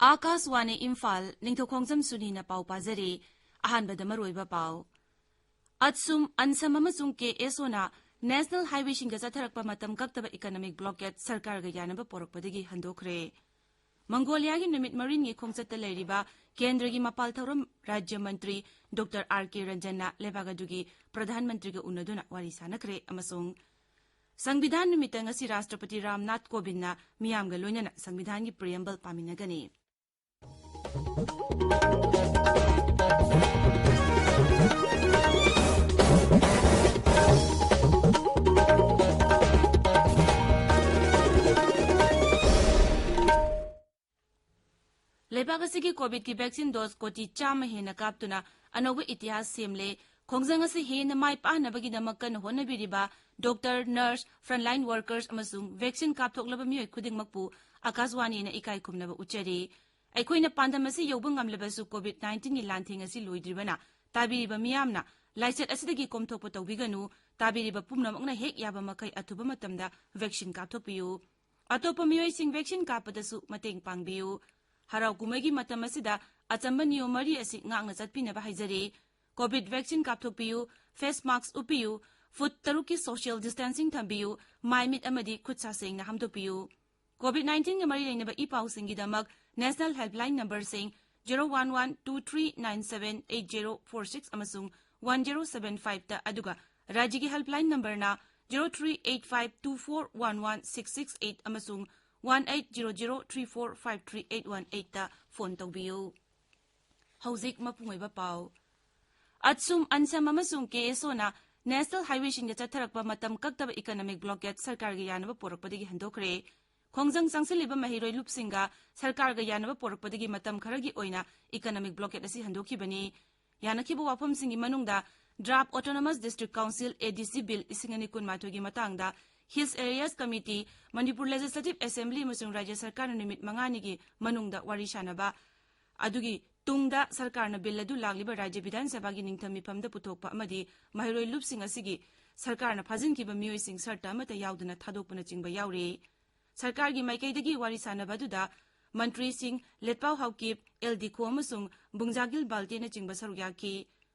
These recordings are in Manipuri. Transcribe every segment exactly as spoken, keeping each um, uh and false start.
ꯑꯥꯀꯥꯁꯋꯥꯅꯤ ꯏꯝꯐꯥꯜ, ꯅꯤꯡꯊꯧꯈꯣꯡꯖꯝ ꯁꯨꯅꯤꯅ ꯄꯥꯎ ꯄꯥꯖꯔꯤ꯫ ꯑꯍꯥꯟꯕꯗ ꯃꯔꯨꯑꯣꯏꯕ ꯄꯥꯎ꯫ ꯑꯠꯁꯨꯝ, ꯑꯟꯁꯝ ꯑꯃꯁꯨꯡ ꯀꯦ ꯑꯦꯁ ꯑꯣꯅ ꯅꯦꯁꯅꯦꯜ ꯍꯥꯏꯋꯦꯁꯤꯡꯗ ꯆꯠꯊꯔꯛꯄ ꯃꯇꯝ ꯀꯛꯇꯕ ꯏꯀꯅꯣꯃꯤꯛ ꯕ꯭ꯂꯣꯀꯦꯠ ꯁꯔꯀꯥꯔꯒ ꯌꯥꯅꯕ ꯄꯣꯔꯛꯄꯗꯒꯤ ꯍꯟꯗꯣꯛꯈ꯭ꯔꯦ꯫ ꯃꯪꯒꯣꯂꯤꯌꯥꯒꯤ ꯅꯨꯃꯤꯠ ꯃꯔꯤꯅꯤ ꯈꯣꯡꯆꯠꯇ ꯂꯩꯔꯤꯕ ꯀꯦꯟꯗ꯭ꯔꯒꯤ ꯃꯄꯥꯜ ꯊꯧꯔꯝ ꯔꯥꯖ꯭ꯌ ꯃꯟꯇ꯭ꯔꯤ ꯗꯣꯛꯇꯔ ꯑꯥꯔ ꯀꯦ ꯔꯟꯖꯟꯅ ꯂꯩꯕꯥꯛ ꯑꯗꯨꯒꯤ ꯄ꯭ꯔꯙꯥꯟ ꯃꯟꯇ꯭ꯔꯤꯒ ꯎꯅꯗꯨꯅ ꯋꯥꯔꯤ ꯁꯥꯟꯅꯈ꯭ꯔꯦ ꯑꯃꯁꯨꯡ ꯁꯪꯕꯤꯙꯥꯟ ꯅꯨꯃꯤꯠꯇ ꯉꯁꯤ ꯔꯥꯁꯇ꯭ꯔꯄꯇꯤ ꯔꯥꯝꯅꯥꯊ ꯀꯣꯕꯤꯟꯗꯅ ꯃꯤꯌꯥꯝꯒ ꯂꯣꯏꯅꯅ ꯁꯪꯕꯤꯙꯥꯟꯒꯤ ꯄ꯭ꯔꯤꯌꯦꯝꯕꯜ ꯄꯥꯃꯤꯟꯅꯒꯅꯤ꯫ ꯂꯩꯕꯥꯛ ꯑꯁꯤꯒꯤ ꯀꯣꯚꯤꯗꯀꯤ ꯚꯦꯛꯁꯤꯟ ꯗꯣꯁ ꯀꯣꯇꯤ ꯆꯥꯝꯃ ꯍꯦꯟꯅ ꯀꯥꯞꯇꯨꯅ ꯑꯅꯧꯕ ꯏꯇꯤꯍꯥꯁ ꯁꯦꯝꯂꯦ꯫ ꯈꯣꯡꯖꯪ ꯑꯁꯤ ꯍꯦꯟꯅ ꯃꯥꯏ ꯄꯥꯛꯅꯕꯒꯤꯗꯃꯛ ꯀꯟꯅ ꯍꯣꯠꯅꯕꯤꯔꯤꯕ ꯗꯣꯛꯇꯔ, ꯅꯔꯁ, ꯐ꯭ꯔꯟꯂꯥꯏꯟ ꯋꯥꯔꯀꯔꯁ ꯑꯃꯁꯨꯡ ꯚꯦꯛꯁꯤꯟ ꯀꯥꯞꯊꯣꯛꯂꯕ ꯃꯤꯑꯣꯏ ꯈꯨꯗꯤꯡꯃꯛꯄꯨ ꯑꯀꯥꯁꯋꯥꯅꯤꯅ ꯏꯀꯥꯏ ꯈꯨꯝꯅꯕ ꯎꯠꯆꯔꯤ꯫ ꯑꯩꯈꯣꯏꯅ ꯄꯥꯟꯗꯝ ꯑꯁꯤ ꯌꯧꯕ ꯉꯝꯂꯕꯁꯨ ꯀꯣꯚꯤꯗ ꯅꯥꯏꯟꯇꯤꯟꯒꯤ ꯂꯥꯟꯊꯦꯡ ꯑꯁꯤ ꯂꯣꯏꯗ꯭ꯔꯤꯕꯅ ꯇꯥꯕꯤꯔꯤꯕ ꯃꯤꯌꯥꯝꯅ ꯂꯥꯏꯆꯠ ꯑꯁꯤꯗꯒꯤ ꯀꯣꯝꯊꯣꯛꯄ ꯇꯧꯕꯤꯒꯅꯨ꯫ ꯇꯥꯕꯤꯔꯤꯕ ꯄꯨꯝꯅꯃꯛꯅ ꯍꯦꯛ ꯌꯥꯕ ꯃꯈꯩ ꯑꯊꯨꯕ ꯃꯇꯝꯗ ꯚꯦꯛꯁꯤꯟ ꯀꯥꯞꯊꯣꯛꯄꯤꯌꯨ꯫ ꯑꯇꯣꯞꯄ ꯃꯤꯑꯣꯏꯁꯤꯡ ꯚꯦꯛꯁꯤꯟ ꯀꯥꯞꯄꯗꯁꯨ ꯃꯇꯦꯡ ꯄꯥꯡꯕꯤꯌꯨ꯫ ꯍꯔꯥꯎ ꯀꯨꯝꯍꯩꯒꯤ ꯃꯇꯝ ꯑꯁꯤꯗ ꯑꯆꯝꯕ ꯅꯤꯌꯣꯝ ꯃꯔꯤ ꯑꯁꯤ ꯉꯥꯛꯅ ꯆꯠꯄꯤꯅꯕ ꯍꯥꯏꯖꯔꯤ꯫ ꯀꯣꯚꯤꯗ ꯚꯦꯛꯁꯤꯟ ꯀꯥꯞꯊꯣꯛꯄꯤꯌꯨ, ꯐꯦꯁ ꯃꯥꯁꯛ ꯎꯞꯄꯤꯌꯨ, ꯐꯨꯠ ꯇꯔꯨꯛꯀꯤ ꯁꯣꯁꯤꯌꯦꯜ ꯗꯤꯁꯇꯦꯟꯁꯤꯡ ꯊꯝꯕꯤꯌꯨ, ꯃꯥꯏ ꯃꯤꯠ ꯑꯃꯗꯤ ꯈꯨꯠ ꯁꯥ ꯁꯦꯡꯅ ꯍꯥꯝꯗꯣꯛꯄꯤꯌꯨ꯫ ꯀꯣꯚꯤꯗ ꯅꯥꯏꯟꯇꯤꯟꯒ ꯃꯔꯤ ꯂꯩꯅꯕ ꯏ ꯄꯥꯎꯁꯤꯡꯒꯤꯗꯃꯛ ꯅꯦꯁꯅꯦꯜ ꯍꯦꯜꯞꯂꯥꯏꯟ ꯅꯝꯕꯔꯁꯤꯡ zero one one two three nine seven eight zero four six ꯑꯃꯁꯨꯡ ꯋꯥꯟ ꯖꯦꯔꯣ ꯁꯚꯦꯟ ꯐꯥꯏꯚꯇ, ꯑꯗꯨꯒ ꯔꯥꯖ꯭ꯌꯒꯤ ꯍꯦꯜꯞꯂꯥꯏꯟ ꯅꯝꯕꯔꯅ zero three eight five two four one one six six eight ꯑꯃꯁꯨꯡ one eight zero zero three four five three eight one ꯑꯩꯠꯇ ꯐꯣꯟ ꯇꯧꯕꯤꯌꯨ꯫ ꯍꯧꯖꯤꯛ ꯃꯄꯨꯡ ꯑꯣꯏꯕ ꯄꯥꯎ꯫ ꯑꯠꯁꯨꯝ, ꯑꯟꯁꯝ ꯑꯃꯁꯨꯡ ꯀꯦ ꯑꯦꯁ ꯑꯣꯅ ꯅꯦꯁꯅꯦꯜ ꯍꯥꯏꯋꯦꯁꯤꯡꯗ ꯆꯠꯊꯔꯛꯄ ꯃꯇꯝ ꯀꯛꯇꯕ ꯏꯀꯅꯣꯃꯤꯛ ꯕ꯭ꯂꯣꯀꯦꯠ ꯁꯔꯀꯥꯔꯒ ꯌꯥꯅꯕ ꯄꯣꯔꯛꯄꯗꯒꯤ ꯍꯟꯗꯣꯛꯈ꯭ꯔꯦ꯫ ꯈꯣꯡꯖꯪ ꯆꯪꯁꯤꯜꯂꯤꯕ ꯃꯍꯩꯔꯣꯏ ꯂꯨꯞꯁꯤꯡꯒ ꯁꯔꯀꯥꯔꯒ ꯌꯥꯅꯕ ꯄꯣꯔꯛꯄꯗꯒꯤ ꯃꯇꯝ ꯈꯔꯒꯤ ꯑꯣꯏꯅ ꯏꯀꯅꯣꯃꯤꯛ ꯕ꯭ꯂꯣꯀꯦꯠ ꯑꯁꯤ ꯍꯟꯗꯣꯛꯈꯤꯕꯅꯤ꯫ ꯌꯥꯅꯈꯤꯕ ꯋꯥꯐꯝꯁꯤꯡꯒꯤ ꯃꯅꯨꯡꯗ ꯗ꯭ꯔꯥꯐ ꯑꯣꯇꯣꯅꯣꯃꯁ ꯗꯤꯁꯇ꯭ꯔꯤꯛ ꯀꯥꯎꯟꯁꯤꯜ, ꯑꯦ ꯗꯤ ꯁꯤ, ꯕꯤꯜ ꯂꯤꯁꯤꯡ ꯑꯅꯤ ꯀꯨꯟꯃꯥꯊꯣꯏꯒꯤ ꯃꯇꯥꯡꯗ hills areas committee, Manipur legislative assembly ꯑꯃꯁꯨꯡ ꯔꯥꯖ꯭ꯌ ꯁꯔꯀꯥꯔꯅ ꯅꯨꯃꯤꯠ ꯃꯉꯥꯅꯤꯒꯤ ꯃꯅꯨꯡꯗ ꯋꯥꯔꯤ ꯁꯥꯅꯕ, ꯑꯗꯨꯒꯤ ꯇꯨꯡꯗ ꯁꯔꯀꯥꯔꯅ ꯕꯤꯜ ꯑꯗꯨ ꯂꯥꯛꯂꯤꯕ ꯔꯥꯖ꯭ꯌ ꯕꯤꯙꯥꯟ ꯁꯚꯥꯒꯤ ꯅꯤꯡꯊꯝ ꯃꯤꯐꯝꯗ ꯄꯨꯊꯣꯛꯄ ꯑꯃꯗꯤ ꯃꯍꯩꯔꯣꯏ ꯂꯨꯞꯁꯤꯡ ꯑꯁꯤꯒꯤ ꯁꯔꯀꯥꯔꯅ ꯐꯥꯖꯤꯟꯈꯤꯕ ꯃꯤꯑꯣꯏꯁꯤꯡ ꯁꯔꯇ ꯑꯃꯠꯇ ꯌꯥꯎꯗꯅ ꯊꯥꯗꯣꯛꯄꯅꯆꯤꯡꯕ ꯌꯥꯎꯔꯤ꯫ ꯁꯔꯀꯥꯔꯒꯤ ꯃꯥꯏꯀꯩꯗꯒꯤ ꯋꯥꯔꯤ ꯁꯥꯅꯕ ꯑꯗꯨꯗ ꯃꯟꯇ꯭ꯔꯤꯁꯤꯡ ꯂꯦꯠꯄꯥꯎ ꯍꯥꯎꯀꯤꯞ, ꯑꯦꯜ ꯗꯤꯈꯣ ꯑꯃꯁꯨꯡ ꯕꯨꯡꯖꯥꯒꯤꯜ ꯕꯥꯜꯇꯦꯅꯆꯤꯡꯕ ꯁꯔꯨꯛ ꯌꯥꯈꯤ꯫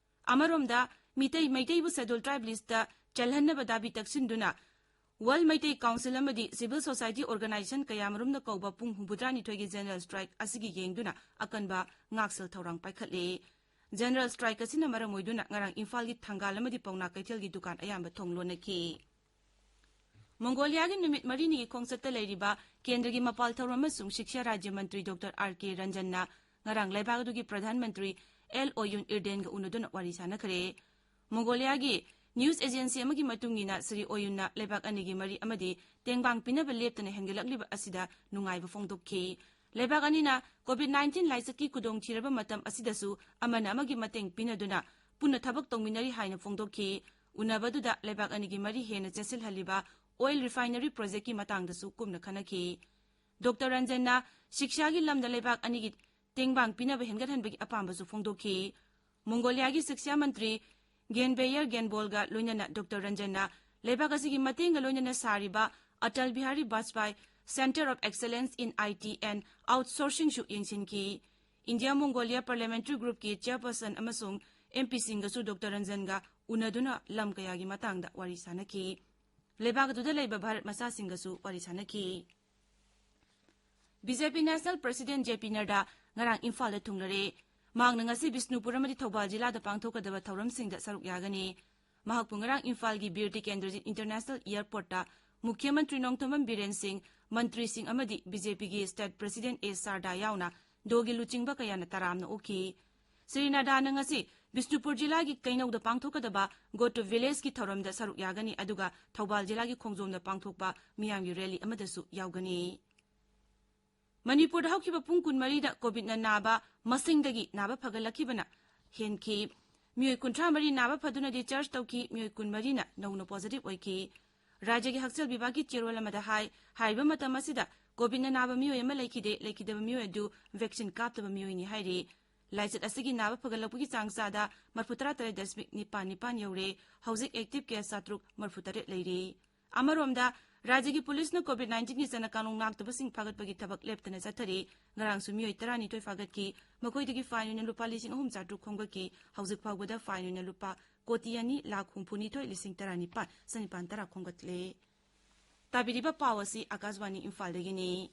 ꯑꯃꯔꯣꯝꯗ, ꯃꯤꯇꯩ ꯃꯩꯇꯩꯕꯨ Scheduled Tribe list ꯆꯜꯍꯟꯅꯕ ꯗꯥꯕꯤ ꯇꯛꯁꯤꯟꯗꯨꯅ World Meitei Council ꯑꯃꯗꯤ civil society organization ꯀꯌꯥꯃꯔꯨꯝꯅ ꯀꯧꯕ ꯄꯨꯡ ꯍꯨꯝꯐꯨꯇꯔꯥꯅꯤꯊꯣꯏꯒꯤ general strike ꯑꯁꯤꯒꯤ ꯌꯦꯡꯗꯨꯅ ꯑꯀꯟꯕ ꯉꯥꯛꯁꯦꯜ ꯊꯧꯔꯥꯡ ꯄꯥꯏꯈꯠꯂꯤ꯫ General strike ꯑꯁꯤꯅ ꯃꯔꯝ ꯑꯣꯏꯗꯨꯅ ꯉꯔꯥꯡ ꯏꯝꯐꯥꯜꯒꯤ ꯊꯪꯒꯥꯜ ꯑꯃꯗꯤ ꯄꯥꯎꯅꯥ ꯀꯩꯊꯦꯜꯒꯤ ꯗꯨꯀꯥꯟ ꯑꯌꯥꯝꯕ ꯊꯣꯡ ꯂꯣꯟꯅꯈꯤ꯫ ꯃꯣꯡꯒꯣꯂꯤꯌꯥꯒꯤ ꯅꯨꯃꯤꯠ ꯃꯔꯤꯅꯤꯒꯤ ꯈꯣꯡꯆꯠꯇ ꯂꯩꯔꯤꯕ ꯀꯦꯟꯗ꯭ꯔꯒꯤ ꯃꯄꯥꯜ ꯊꯧꯔꯝ ꯑꯃꯁꯨꯡ ꯁꯤꯛꯁꯥ ꯔꯥꯖ꯭ꯌ ꯃꯟꯇ꯭ꯔꯤ ꯗꯣꯛꯇꯔ ꯑꯥꯔ ꯀꯦ ꯔꯟꯖꯟꯅ ꯉꯔꯥꯡ ꯂꯩꯕꯥꯛ ꯑꯗꯨꯒꯤ ꯄ꯭ꯔꯙꯥꯟ ꯃꯟꯇ꯭ꯔꯤ ꯑꯦꯜ ꯑꯣꯌꯨꯟ ꯏꯔꯗꯦꯟꯒ ꯎꯅꯗꯨꯅ ꯋꯥꯔꯤ ꯁꯥꯟꯅꯈ꯭ꯔꯦ꯫ ꯃꯣꯡꯒꯣꯂꯤꯌꯥꯒꯤ news agency ꯑꯃꯒꯤ ꯃꯇꯨꯡ ꯏꯟꯅ, ꯁ꯭ꯔꯤ ꯑꯣꯌꯨꯟꯅ ꯂꯩꯕꯥꯛ ꯑꯅꯤꯒꯤ ꯃꯔꯤ ꯑꯃꯗꯤ ꯇꯦꯡꯕꯥꯡ ꯄꯤꯅꯕ ꯂꯦꯞꯇꯅ ꯍꯦꯟꯒꯠꯂꯛꯂꯤꯕ ꯑꯁꯤꯗ ꯅꯨꯡꯉꯥꯏꯕ ꯐꯣꯡꯗꯣꯛꯈꯤ꯫ ꯂꯩꯕꯥꯛ ꯑꯅꯤꯅ COVID nineteen ꯂꯥꯏꯆꯠꯀꯤ ꯈꯨꯗꯣꯡꯊꯤꯔꯕ ꯃꯇꯝ ꯑꯁꯤꯗꯁꯨ ꯑꯃꯅ ꯑꯃꯒꯤ ꯃꯇꯦꯡ ꯄꯤꯅꯗꯨꯅ ꯄꯨꯟꯅ ꯊꯕꯛ ꯇꯧꯃꯤꯟꯅꯔꯤ ꯍꯥꯏꯅ ꯐꯣꯡꯗꯣꯛꯈꯤ꯫ ꯎꯅꯕꯗꯨꯗ ꯂꯩꯕꯥꯛ ꯑꯅꯤꯒꯤ ꯃꯔꯤ ꯍꯦꯟꯅ ꯆꯦꯠꯁꯤꯜꯍꯜꯂꯤꯕ oil refinery projectꯀꯤ ꯃꯇꯥꯡꯗꯁꯨ ꯀꯨꯞꯅ ꯈꯟꯅꯈꯤ꯫ ꯗꯣꯛꯇꯔ ꯔꯟꯖꯟꯅ ꯁꯤꯛꯁꯥꯒꯤ ꯂꯝꯗ ꯂꯩꯕꯥꯛ ꯑꯅꯤꯒꯤ ꯇꯦꯡꯕꯥꯡ ꯄꯤꯅꯕ ꯍꯦꯟꯒꯠꯍꯟꯕꯒꯤ ꯑꯄꯥꯝꯕꯁꯨ ꯐꯣꯡꯗꯣꯛꯈꯤ꯫ ꯃꯣꯡꯒꯣꯂꯤꯌꯥꯒꯤ ꯁꯤꯛꯁꯥ ꯃꯟꯇ꯭ꯔꯤ ꯒꯦꯟꯕꯦꯌꯔ ꯒꯦꯟꯕꯣꯜꯒ ꯂꯣꯏꯅꯅ ꯗꯣꯛꯇꯔ ꯔꯟꯖꯟꯅ ꯂꯩꯕꯥꯛ ꯑꯁꯤꯒꯤ ꯃꯇꯦꯡꯒ ꯂꯣꯏꯅꯅ ꯁꯥꯔꯤꯕ Atal Bihari ꯕꯥꯖꯄꯥꯏ Center of Excellence in I T and Outsourcingꯁꯨ ꯌꯦꯡꯁꯤꯟꯈꯤ꯫ ꯏꯟꯗꯤꯌꯥ ꯃꯣꯡꯒꯣꯂꯤꯌꯥ Parliamentary Groupꯀꯤ chairperson ꯑꯃꯁꯨꯡ MPꯁꯤꯡꯒꯁꯨ ꯗꯣꯛꯇꯔ ꯔꯟꯖꯟꯒ ꯎꯅꯗꯨꯅ ꯂꯝ ꯀꯌꯥꯒꯤ ꯃꯇꯥꯡꯗ ꯋꯥꯔꯤ ꯁꯥꯅꯈꯤ꯫ ꯂꯩꯕꯥꯛ ꯑꯗꯨꯗ ꯂꯩꯕ ꯚꯥꯔꯠ ꯃꯆꯥꯁꯤꯡꯒꯁꯨ ꯋꯥꯔꯤ ꯁꯥꯅꯈꯤ꯫ BJP National President J P Nadda ꯉꯔꯥꯡ ꯏꯝꯐꯥꯜꯗ ꯊꯨꯡꯂꯔꯦ꯫ ꯃꯍꯥꯛꯅ ꯉꯁꯤ ꯕꯤꯁꯅꯨꯄꯨꯔ ꯑꯃꯗꯤ ꯊꯧꯕꯥꯜ ꯖꯤꯂꯥꯗ ꯄꯥꯡꯊꯣꯛꯀꯗꯕ ꯊꯧꯔꯝꯁꯤꯡꯗ ꯁꯔꯨꯛ ꯌꯥꯒꯅꯤ꯫ ꯃꯍꯥꯛꯄꯨ ꯉꯔꯥꯡ ꯏꯝꯐꯥꯜꯒꯤ ꯕꯤꯔ ꯇꯤꯀꯦꯟꯗ꯭ꯔꯖꯤꯠ International Airportꯇ ꯃꯨꯈ꯭ꯌ ꯃꯟꯇ꯭ꯔꯤ ꯅꯣꯡꯊꯣꯝꯕꯝ ꯕꯤꯔꯦꯟ ꯁꯤꯡ, ꯃꯟꯇ꯭ꯔꯤꯁꯤꯡ ꯑꯃꯗꯤ BJPꯒꯤ state president ꯑꯦ ꯁꯥꯔꯗꯥ ꯌꯥꯎꯅ ꯗꯣꯒꯤ ꯂꯨꯆꯤꯡꯕ ꯀꯌꯥꯅ ꯇꯔꯥꯝꯅ ꯑꯣꯛꯈꯤ꯫ ꯁ꯭ꯔꯤ ꯅꯥꯗꯥꯅ ꯉꯁꯤ ꯕꯤꯁꯅꯨꯄꯨꯔ ꯖꯤꯂꯥꯒꯤ ꯀꯩꯅꯧꯗ ꯄꯥꯡꯊꯣꯛꯀꯗꯕ Go to Villageꯀꯤ ꯊꯧꯔꯝꯗ ꯁꯔꯨꯛ ꯌꯥꯒꯅꯤ, ꯑꯗꯨꯒ ꯊꯧꯕꯥꯜ ꯖꯤꯂꯥꯒꯤ ꯈꯣꯡꯖꯣꯝꯗ ꯄꯥꯡꯊꯣꯛꯄ ꯃꯤꯌꯥꯝꯒꯤ rally ꯑꯃꯗꯁꯨ ꯌꯥꯎꯒꯅꯤ꯫ ꯃꯅꯤꯄꯨꯔꯗ ꯍꯧꯈꯤꯕ ꯄꯨꯡ ꯀꯨꯟꯃꯔꯤꯗ COVIDꯅ ꯅꯥꯕ ꯃꯁꯤꯡꯗꯒꯤ ꯅꯥꯕ ꯐꯒꯠꯂꯛꯈꯤꯕꯅ ꯍꯦꯟꯈꯤ꯫ ꯃꯤꯑꯣꯏ ꯀꯨꯟꯊ꯭ꯔꯥ ꯃꯔꯤ ꯅꯥꯕ ꯐꯗꯨꯅ discharge ꯇꯧꯈꯤ, ꯃꯤꯑꯣꯏ ꯀꯨꯟꯃꯔꯤꯅ ꯅꯧꯅ positive ꯑꯣꯏꯈꯤ꯫ ꯔꯥꯖ꯭ꯌꯒꯤ ꯍꯛꯁꯦꯜ ꯕꯤꯚꯥꯒꯀꯤ ꯆꯦꯔꯣꯜ ꯑꯃꯗ ꯍꯥꯏ, ꯍꯥꯏꯔꯤꯕ ꯃꯇꯝ ꯑꯁꯤꯗ COVIDꯅ ꯅꯥꯕ ꯃꯤꯑꯣꯏ ꯑꯃ ꯂꯩꯈꯤꯗꯦ, ꯂꯩꯈꯤꯗꯕ ꯃꯤꯑꯣꯏ ꯑꯗꯨ vaccine ꯀꯥꯞꯇꯕ ꯃꯤꯑꯣꯏꯅꯤ ꯍꯥꯏꯔꯤ꯫ ꯂꯥꯏꯆꯠ ꯑꯁꯤꯒꯤ ꯅꯥꯕ ꯐꯒꯠꯂꯛꯄꯒꯤ ꯆꯥꯡ ꯆꯥꯗ ꯃꯔꯐꯨ ꯇꯔꯥ ꯇꯔꯦꯠ ꯗꯁꯃꯤꯛ ꯅꯤꯄꯥꯟ ꯅꯤꯄꯥꯟ ꯌꯧꯔꯦ꯫ ꯍꯧꯖꯤꯛ active case ꯆꯥꯇ꯭ꯔꯨꯛ ꯃꯔꯐꯨ ꯇꯔꯦꯠ ꯂꯩꯔꯤ꯫ ꯑꯃꯔꯣꯝꯗ, ꯔꯥꯖ꯭ꯌꯒꯤ ꯄꯨꯂꯤꯁꯅ COVID nineteenꯒꯤ ꯆꯠꯅ ꯀꯥꯡꯂꯣꯟ ꯉꯥꯛꯇꯕꯁꯤꯡ ꯐꯥꯒꯠꯄꯒꯤ ꯊꯕꯛ ꯂꯦꯞꯇꯅ ꯆꯠꯊꯔꯤ꯫ ꯉꯔꯥꯡꯁꯨ ꯃꯤꯑꯣꯏ ꯇꯔꯥꯅꯤꯊꯣꯏ ꯐꯥꯒꯠꯈꯤ꯫ ꯃꯈꯣꯏꯗꯒꯤ fine ꯑꯣꯏꯅ ꯂꯨꯄꯥ ꯂꯤꯁꯤꯡ ꯑꯍꯨꯝ ꯆꯥꯇ꯭ꯔꯨꯛ ꯈꯣꯝꯒꯠꯈꯤ꯫ ꯍꯧꯖꯤꯛ ꯐꯥꯎꯕꯗ fine ꯑꯣꯏꯅ ꯂꯨꯄꯥ ꯀꯣꯇꯤ ꯑꯅꯤ ꯂꯥꯈ ꯍꯨꯝꯐꯨꯅꯤꯊꯣꯏ ꯂꯤꯁꯤꯡ ꯇꯔꯥꯅꯤꯄꯥꯟ ꯆꯅꯤꯄꯥꯟ ꯇꯔꯥ ꯈꯣꯝꯒꯠꯂꯦ꯫ ꯇꯥꯕꯤꯔꯤꯕ ꯄꯥꯎ ꯑꯁꯤ ꯑꯀꯥꯁꯕꯥꯅꯤ ꯏꯝꯐꯥꯜꯗꯒꯤꯅꯤ꯫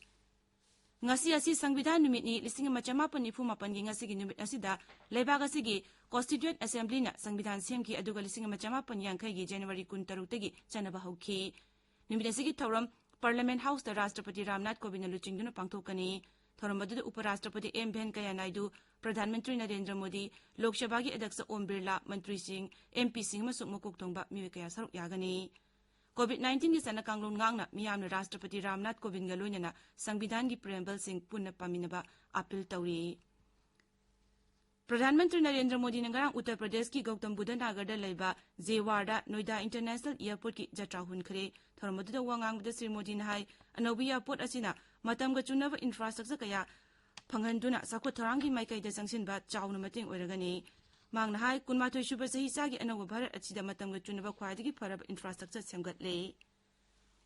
ꯉꯁꯤ ꯑꯁꯤ ꯁꯪꯕꯤꯙꯥꯟ ꯅꯨꯃꯤꯠꯅꯤ꯫ ꯂꯤꯁꯤꯡ ꯑꯃ ꯆꯃꯥꯄꯟ ꯅꯤꯐꯨ ꯃꯥꯄꯟꯒꯤ ꯉꯁꯤꯒꯤ ꯅꯨꯃꯤꯠ ꯑꯁꯤꯗ ꯂꯩꯕꯥꯛ ꯑꯁꯤꯒꯤ Constituent Assemblyꯅ ꯁꯪꯕꯤꯙꯥꯟ ꯁꯦꯝꯈꯤ, ꯑꯗꯨꯒ ꯂꯤꯁꯤꯡ ꯑꯃ ꯆꯃꯥꯄꯟ ꯌꯥꯡꯈꯩꯒꯤ January ꯀꯨꯟꯇꯔꯨꯛꯇꯒꯤ ꯆꯠꯅꯕ ꯍꯧꯈꯤ꯫ ꯅꯨꯃꯤꯠ ꯑꯁꯤꯒꯤ ꯊꯧꯔꯝ Parliament Houseꯇ ꯔꯥꯁꯇ꯭ꯔꯄꯇꯤ ꯔꯥꯝꯅꯥꯊ ꯀꯣꯕꯤꯟꯗ ꯂꯨꯆꯤꯡꯗꯨꯅ ꯄꯥꯡꯊꯣꯛꯀꯅꯤ꯫ ꯊꯧꯔꯝ ꯑꯗꯨꯗ ꯎꯄꯔꯥꯁꯇ꯭ꯔꯄꯇꯤ ꯑꯦꯝ ꯚꯦꯟꯀꯌꯥ ꯅꯥꯏꯗꯨ, ꯄ꯭ꯔꯙꯥꯟ ꯃꯟꯇ꯭ꯔꯤ ꯅꯔꯦꯟꯗ꯭ꯔ ꯃꯣꯗꯤ, ꯂꯣꯛ ꯁꯚꯥꯒꯤ ꯑꯗ꯭ꯌꯛꯁ ꯑꯣꯝ ꯕꯤꯔꯂꯥ, ꯃꯟꯇ꯭ꯔꯤꯁꯤꯡ, MPꯁꯤꯡ ꯑꯃꯁꯨꯡ ꯃꯀꯣꯛ ꯊꯣꯡꯕ ꯃꯤꯑꯣꯏ ꯀꯌꯥ ꯁꯔꯨꯛ ꯌꯥꯒꯅꯤ꯫ COVID nineteenꯒꯤ ꯆꯠꯅ ꯀꯥꯡꯂꯣꯟ ꯉꯥꯛꯅ ꯃꯤꯌꯥꯝꯅ ꯔꯥꯁꯇ꯭ꯔꯄꯇꯤ ꯔꯥꯝꯅꯥꯊ ꯀꯣꯕꯤꯟꯗꯒ ꯂꯣꯏꯅꯅ ꯁꯪꯕꯤꯙꯥꯟꯒꯤ preambleꯁꯤꯡ ꯄꯨꯟꯅ ꯄꯥꯃꯤꯟꯅꯕ ꯑꯥꯄꯤꯜ ꯇꯧꯔꯤ꯫ ꯄ꯭ꯔꯙꯥꯟ ꯃꯟꯇ꯭ꯔꯤ ꯅꯔꯦꯟꯗ꯭ꯔ ꯃꯣꯗꯤꯅ ꯉꯔꯥꯡ ꯎꯠꯇꯔ ꯄ꯭ꯔꯗꯦꯁꯀꯤ ꯒꯧꯇꯝ ꯕꯨꯙ ꯅꯥꯒꯔꯗ ꯂꯩꯕ ꯖꯦꯋꯥꯔꯗ ꯅꯣꯏꯗꯥ International Airportꯀꯤ ꯖꯇ꯭ꯔꯥ ꯍꯨꯟꯈ꯭ꯔꯦ꯫ ꯊꯧꯔꯝ ꯑꯗꯨꯗ ꯋꯥ ꯉꯥꯡꯕꯗ ꯁ꯭ꯔꯤ ꯃꯣꯗꯤꯅ ꯍꯥꯏ, ꯑꯅꯧꯕ airport ꯑꯁꯤꯅ ꯃꯇꯝꯒ ꯆꯨꯅꯕ infrastructure ꯀꯌꯥ ꯐꯪꯍꯟꯗꯨꯅ ꯆꯥꯎꯈꯠ ꯊꯧꯔꯥꯡꯒꯤ ꯃꯥꯏꯀꯩꯗ ꯆꯪꯁꯤꯟꯕ ꯆꯥꯎꯅ ꯃꯇꯦꯡ ꯑꯣꯏꯔꯒꯅꯤ꯫ ꯃꯍꯥꯛꯅ ꯍꯥꯏ, ꯀꯨꯟꯃꯥꯊꯣꯏ ꯁꯨꯕ ꯆꯍꯤꯆꯥꯒꯤ ꯑꯅꯧꯕ ꯚꯥꯔꯠ ꯑꯁꯤꯗ ꯃꯇꯝꯒ ꯆꯨꯅꯕ ꯈ꯭ꯋꯥꯏꯗꯒꯤ ꯐꯔꯕ infrastructure ꯁꯦꯝꯒꯠꯂꯦ꯫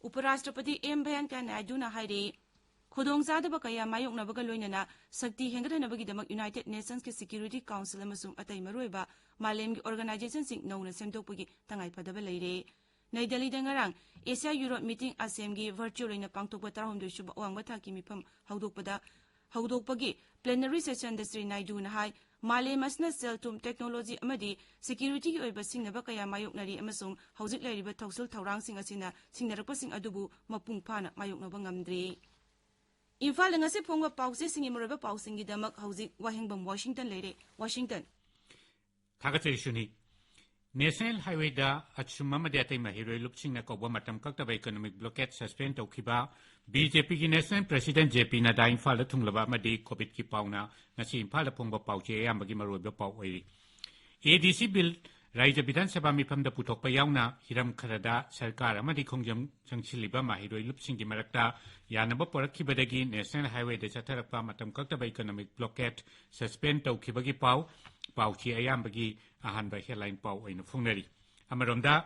ꯎꯄꯔꯥꯁꯇ꯭ꯔꯄꯇꯤ ꯑꯦꯝ ꯚꯦꯡꯀꯌꯥ ꯅꯥꯏꯗꯨꯅ ꯍꯥꯏꯔꯤ, ꯈꯨꯗꯣꯡꯆꯥꯗꯕ ꯀꯌꯥ ꯃꯥꯌꯣꯛꯅꯕꯒ ꯂꯣꯏꯅꯅ ꯁꯛꯇꯤ ꯍꯦꯟꯒꯠꯍꯟꯅꯕꯒꯤꯗꯃꯛ United Nationsꯀꯤ Security Council ꯑꯃꯁꯨꯡ ꯑꯇꯩ ꯃꯔꯨꯑꯣꯏꯕ ꯃꯥꯂꯦꯝꯒꯤ organizationꯁꯤꯡ ꯅꯧꯅ ꯁꯦꯝꯗꯣꯛꯄꯒꯤ ꯇꯉꯥꯏꯐꯗꯕ ꯂꯩꯔꯦ꯫ ꯅꯩ ꯗꯦꯜꯂꯤꯗ ꯉꯔꯥꯡ ꯑꯦꯁꯤꯌꯥ ꯌꯨꯔꯣꯞ meeting ASEMꯒꯤ virtual ꯑꯣꯏꯅ ꯄꯥꯡꯊꯣꯛꯄ ꯇꯔꯥꯍꯨꯝꯗꯣꯏ ꯁꯨꯕ ꯑꯋꯥꯡꯕ ꯊꯥꯛꯀꯤ ꯃꯤꯐꯝ ꯍꯧꯗꯣꯛꯄꯗ, ꯍꯧꯗꯣꯛꯄꯒꯤ plenary sessionꯗ ꯁ꯭ꯔꯤ ꯅꯥꯏꯗꯨꯅ ꯍꯥꯏ, ꯃꯥꯂꯦꯝ ꯑꯁꯤꯅ ꯁꯦꯜ-ꯊꯨꯝ, technology ꯑꯃꯗꯤ securityꯒꯤ ꯑꯣꯏꯕ ꯁꯤꯡꯅꯕ ꯀꯌꯥ ꯃꯥꯌꯣꯛꯅꯔꯤ ꯑꯃꯁꯨꯡ ꯍꯧꯖꯤꯛ ꯂꯩꯔꯤꯕ ꯊꯧꯁꯤꯜ ꯊꯧꯔꯥꯡꯁꯤꯡ ꯑꯁꯤꯅ ꯁꯤꯡꯅꯔꯛꯄꯁꯤꯡ ꯑꯗꯨꯕꯨ ꯃꯄꯨꯡ ꯐꯥꯅ ꯃꯥꯌꯣꯛꯅꯕ ꯉꯝꯗ꯭ꯔꯤ꯫ ꯏꯝꯐꯥꯜꯗ ꯉꯁꯤ ꯐꯣꯡꯕ ꯄꯥꯎꯆꯦꯁꯤꯡꯒꯤ ꯃꯔꯨꯑꯣꯏꯕ ꯄꯥꯎꯁꯤꯡꯒꯤꯗꯃꯛ ꯍꯧꯖꯤꯛ ꯋꯥꯍꯦꯡꯕꯝ ꯋꯥꯁꯤꯡꯇꯟ ꯂꯩꯔꯦ꯫ ꯋꯥꯁꯤꯡꯇꯟ꯫ ꯊꯥꯒꯠꯆꯔꯤ ꯁꯨꯅꯤ꯫ National Highwayꯗ ꯑꯁꯨꯝ ꯑꯃꯗꯤ ꯑꯇꯩ ꯃꯍꯩꯔꯣꯏ ꯂꯨꯞꯁꯤꯡꯅ ꯀꯧꯕ ꯃꯇꯝ ꯀꯛꯇꯕ economic blockade suspend ꯇꯧꯈꯤꯕ BJPꯒꯤ National President JP ꯅꯗꯥ ꯏꯝꯐꯥꯜꯗ ꯊꯨꯡꯂꯕ ꯑꯃꯗꯤ COVIDꯀꯤ ꯄꯥꯎꯅ ꯉꯁꯤ ꯏꯝꯐꯥꯜꯗ ꯐꯣꯡꯕ ꯄꯥꯎꯆꯦ ꯑꯌꯥꯝꯕꯒꯤ ꯃꯔꯨꯑꯣꯏꯕ ꯄꯥꯎ ꯑꯣꯏꯔꯤ꯫ ADC bill ꯔꯥꯖ꯭ꯌ ꯕꯤꯙꯥꯟ ꯁꯚꯥ ꯃꯤꯐꯝꯗ ꯄꯨꯊꯣꯛꯄ ꯌꯥꯎꯅ ꯍꯤꯔꯝ ꯈꯔꯗ ꯁꯔꯀꯥꯔ ꯑꯃꯗꯤ ꯈꯣꯡꯖꯪ ꯆꯪꯁꯤꯜꯂꯤꯕ ꯃꯍꯩꯔꯣꯏ ꯂꯨꯞꯁꯤꯡꯒꯤ ꯃꯔꯛꯇ ꯌꯥꯅꯕ ꯄꯣꯔꯛꯈꯤꯕꯗꯒꯤ National Highwayꯗ ꯆꯠꯊꯔꯛꯄ ꯃꯇꯝ ꯀꯛꯇꯕ economic blockade suspend ꯇꯧꯈꯤꯕꯒꯤ ꯄꯥꯎ, ꯄꯥꯎꯆꯦ ꯑꯌꯥꯝꯕꯒꯤ ꯑꯍꯥꯟꯕ headline ꯄꯥꯎ ꯑꯣꯏꯅ ꯐꯣꯡꯅꯔꯤ꯫ ꯑꯃꯔꯣꯝꯗ,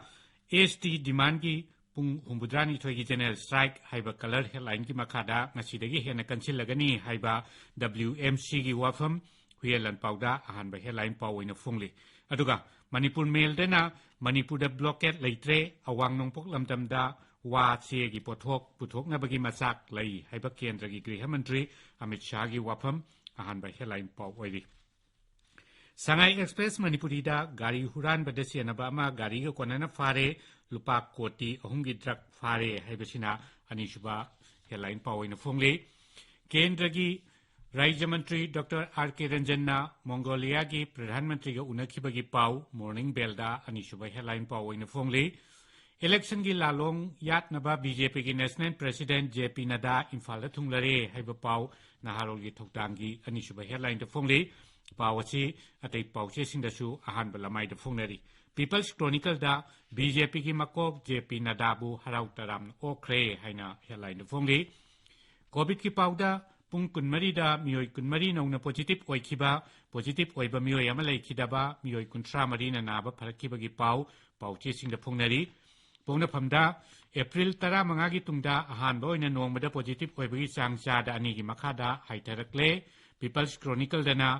ST demandꯒꯤ ꯄꯨꯡ ꯍꯨꯝꯐꯨꯇꯔꯥꯅꯤꯊꯣꯏꯒꯤ General Strike ꯍꯥꯏꯕ colour headlineꯒꯤ ꯃꯈꯥꯗ ꯉꯁꯤꯗꯒꯤ ꯍꯦꯟꯅ ꯀꯟꯁꯤꯜꯂꯒꯅꯤ ꯍꯥꯏꯕ WMCꯒꯤ ꯋꯥꯐꯝ ꯍꯨꯏꯌꯦꯟ ꯂꯥꯟꯄꯥꯎꯗ ꯑꯍꯥꯟꯕ headline ꯄꯥꯎ ꯑꯣꯏꯅ ꯐꯣꯡꯂꯤ꯫ ꯑꯗꯨꯒ ꯃꯅꯤꯄꯨꯔ ꯃꯦꯜꯗꯅ ꯃꯅꯤꯄꯨꯔꯗ blockade ꯂꯩꯇ꯭ꯔꯦ, ꯑꯋꯥꯡ ꯅꯣꯡꯄꯣꯛ ꯂꯝꯗꯝꯗ ꯋꯥ ꯆꯦꯒꯤ ꯄꯣꯠꯊꯣꯛ ꯄꯨꯊꯣꯛꯅꯕꯒꯤ ꯃꯆꯥꯛ ꯂꯩ ꯍꯥꯏꯕ ꯀꯦꯟꯗ꯭ꯔꯒꯤ ꯒ꯭ꯔꯤꯍ ꯃꯟꯇ꯭ꯔꯤ ꯑꯃꯤꯠ ꯁꯥꯍꯒꯤ ꯋꯥꯐꯝ ꯑꯍꯥꯟꯕ headline ꯄꯥꯎ ꯑꯣꯏꯔꯤ꯫ ꯁꯉꯥꯏ ꯑꯦꯛꯁꯄ꯭ꯔꯦꯁ ꯃꯅꯤꯄꯨꯔꯤꯗ ꯒꯥꯔꯤ ꯍꯨꯔꯥꯟꯕꯗ ꯁꯦꯟꯅꯕ ꯑꯃ ꯒꯥꯔꯤꯒ ꯀꯣꯟꯅꯅ ꯐꯥꯔꯦ, ꯂꯨꯄꯥ ꯀꯣꯇꯤ ꯑꯍꯨꯝꯒꯤ drug ꯐꯥꯔꯦ ꯍꯥꯏꯕꯁꯤꯅ ꯑꯅꯤꯁꯨꯕ headline ꯄꯥꯎ ꯑꯣꯏꯅ ꯐꯣꯡꯂꯤ꯫ ꯀꯦꯟꯗ꯭ꯔꯒꯤ ꯔꯥꯖ꯭ꯌ ꯃꯟꯇ꯭ꯔꯤ ꯗꯣꯛꯇꯔ ꯑꯥꯔ ꯀꯦ ꯔꯟꯖꯟꯅ ꯃꯣꯡꯒꯣꯂꯤꯌꯥꯒꯤ ꯄ꯭ꯔꯙꯥꯟ ꯃꯟꯇ꯭ꯔꯤꯒ ꯎꯅꯈꯤꯕꯒꯤ ꯄꯥꯎ Morning Bellꯗ ꯑꯅꯤꯁꯨꯕ headline ꯄꯥꯎ ꯑꯣꯏꯅ ꯐꯣꯡꯂꯤ꯫ Electionꯒꯤ ꯂꯥꯂꯣꯡ ꯌꯥꯠꯅꯕ BJPꯒꯤ National President JP ꯅꯗꯥ ꯏꯝꯐꯥꯜꯗ ꯊꯨꯡꯂꯔꯦ ꯍꯥꯏꯕ ꯄꯥꯎ ꯅꯍꯥꯔꯣꯜꯒꯤ ꯊꯧꯗꯥꯡꯒꯤ ꯑꯅꯤꯁꯨꯕ headlineꯗ ꯐꯣꯡꯂꯤ꯫ ꯄꯥꯎ ꯑꯁꯤ ꯑꯇꯩ ꯄꯥꯎꯆꯦꯁꯤꯡꯗꯁꯨ ꯑꯍꯥꯟꯕ ꯂꯃꯥꯏꯗ ꯐꯣꯡꯅꯔꯤ꯫ People's Chronicleꯗ BJPꯒꯤ ꯃꯀꯣꯛ JP ꯅꯗꯥꯕꯨ ꯍꯔꯥꯎ ꯇꯔꯥꯝꯅ ꯑꯣꯛꯈ꯭ꯔꯦ ꯍꯥꯏꯅ headlineꯗ ꯐꯣꯡꯂꯤ꯫ COVIDꯀꯤ ꯄꯥꯎꯗ ꯄꯨꯡ ꯀꯨꯟꯃꯔꯤꯗ ꯃꯤꯑꯣꯏ ꯀꯨꯟꯃꯔꯤ ꯅꯧꯅ positive ꯑꯣꯏꯈꯤꯕ, positive ꯑꯣꯏꯕ ꯃꯤꯑꯣꯏ ꯑꯃ ꯂꯩꯈꯤꯗꯕ, ꯃꯤꯑꯣꯏ ꯀꯨꯟꯊ꯭ꯔꯥ ꯃꯔꯤꯅ ꯅꯥꯕ ꯐꯔꯛꯈꯤꯕꯒꯤ ꯄꯥꯎ ꯄꯥꯎꯆꯦꯁꯤꯡꯗ ꯐꯣꯡꯅꯔꯤ꯫ ꯄꯣꯛꯅꯐꯝꯗ April ꯇꯔꯥꯃꯉꯥꯒꯤ ꯇꯨꯡꯗ ꯑꯍꯥꯟꯕ ꯑꯣꯏꯅ ꯅꯣꯡꯃꯗ positive ꯑꯣꯏꯕꯒꯤ ꯆꯥꯡ ꯆꯥꯗ ꯑꯅꯤꯒꯤ ꯃꯈꯥꯗ ꯍꯥꯏꯊꯔꯛꯂꯦ꯫ People's Chronicleꯗꯅ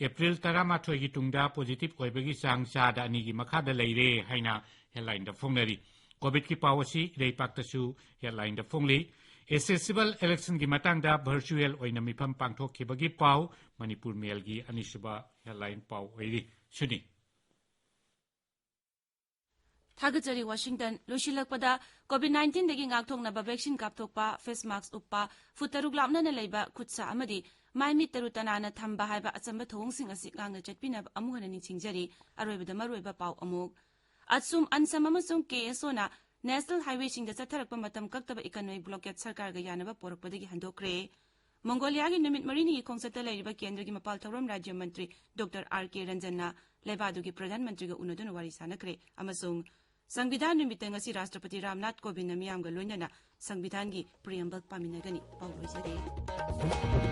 April ꯇꯔꯥꯃꯥꯊꯣꯏꯒꯤ ꯇꯨꯡꯗ positive ꯑꯣꯏꯕꯒꯤ ꯆꯥꯡ ꯆꯥꯗ ꯑꯅꯤꯒꯤ ꯃꯈꯥꯗ ꯂꯩꯔꯦ ꯍꯥꯏꯅ headlineꯗ ꯐꯣꯡꯅꯔꯤ꯫ COVIDꯀꯤ ꯄꯥꯎ ꯑꯁꯤ ꯏꯔꯩꯄꯥꯛꯇꯁꯨ headlineꯗ ꯐꯣꯡꯂꯤ꯫ Assessable electionꯒꯤ ꯃꯇꯥꯡꯗ virtual ꯑꯣꯏꯅ ꯃꯤꯐꯝ ꯄꯥꯡꯊꯣꯛꯈꯤꯕꯒꯤ ꯄꯥꯎ ꯃꯅꯤꯄꯨꯔ ꯃꯦꯜꯒꯤ ꯑꯅꯤꯁꯨꯕ headline ꯄꯥꯎ ꯑꯣꯏꯔꯤ꯫ ꯁꯨꯅꯤ꯫ ꯊꯥꯒꯠꯆꯔꯤ, ꯋꯥꯁꯤꯡꯇꯟ꯫ ꯂꯣꯏꯁꯤꯜꯂꯛꯄꯗ, COVID nineteenꯗꯒꯤ ꯉꯥꯛꯊꯣꯛꯅꯕ vaccine ꯀꯥꯞꯊꯣꯛꯄ, face mask ꯎꯞꯄ, ꯐꯨꯠ ꯇꯔꯨꯛ ꯂꯥꯞꯅꯅ ꯂꯩꯕ, ꯈꯨꯠ ꯁꯥ ꯑꯃꯗꯤ ꯃꯥꯏ ꯃꯤꯠ ꯇꯔꯨ ꯇꯅꯥꯟꯅ ꯊꯝꯕ ꯍꯥꯏꯕ ꯑꯆꯝꯕ ꯊꯧꯑꯣꯡꯁꯤꯡ ꯑꯁꯤ ꯉꯥꯛꯅ ꯆꯠꯄꯤꯅꯕ ꯑꯃꯨꯛ ꯍꯟꯅ ꯅꯤꯡꯁꯤꯡꯖꯔꯤ꯫ ꯑꯔꯣꯏꯕꯗ ꯃꯔꯨꯑꯣꯏꯕ ꯄꯥꯎ ꯑꯃꯨꯛ꯫ ꯑꯠꯁꯨꯝ ꯑꯟꯁꯝ ꯑꯃꯁꯨꯡ KSOꯅ National Highwayꯁꯤꯡꯗ ꯆꯠꯊꯔꯛꯄ ꯃꯇꯝ ꯀꯛꯇꯕ economic blockade ꯁꯔꯀꯥꯔꯒ ꯌꯥꯅꯕ ꯄꯣꯔꯛꯄꯗꯒꯤ ꯍꯟꯗꯣꯛꯈ꯭ꯔꯦ꯫ ꯃꯣꯡꯒꯣꯂꯤꯌꯥꯒꯤ ꯅꯨꯃꯤꯠ ꯃꯔꯤꯅꯤꯒꯤ ꯈꯣꯡꯆꯠꯇ ꯂꯩꯔꯤꯕ ꯀꯦꯟꯗ꯭ꯔꯒꯤ ꯃꯄꯥꯜ ꯊꯧꯔꯝ ꯔꯥꯖ꯭ꯌ ꯃꯟꯇ꯭ꯔꯤ ꯗꯣꯛꯇꯔ ꯑꯥꯔ ꯀꯦ ꯔꯟꯖꯟꯅ ꯂꯩꯕꯥꯛ ꯑꯗꯨꯒꯤ ꯄ꯭ꯔꯙꯥꯟ ꯃꯟꯇ꯭ꯔꯤꯒ ꯎꯅꯗꯨꯅ ꯋꯥꯔꯤ ꯁꯥꯟꯅꯈ꯭ꯔꯦ ꯑꯃꯁꯨꯡ ꯁꯪꯕꯤꯙꯥꯟ ꯅꯨꯃꯤꯠꯇ ꯉꯁꯤ ꯔꯥꯁꯇ꯭ꯔꯄꯇꯤ ꯔꯥꯝꯅꯥꯊ ꯀꯣꯕꯤꯟꯗ ꯃꯤꯌꯥꯝꯒ ꯂꯣꯏꯅꯅ ꯁꯪꯕꯤꯙꯥꯟꯒꯤ preamble ꯄꯥꯃꯤꯟꯅꯒꯅꯤ꯫ ꯄꯥꯎ ꯂꯣꯏꯖꯔꯦ꯫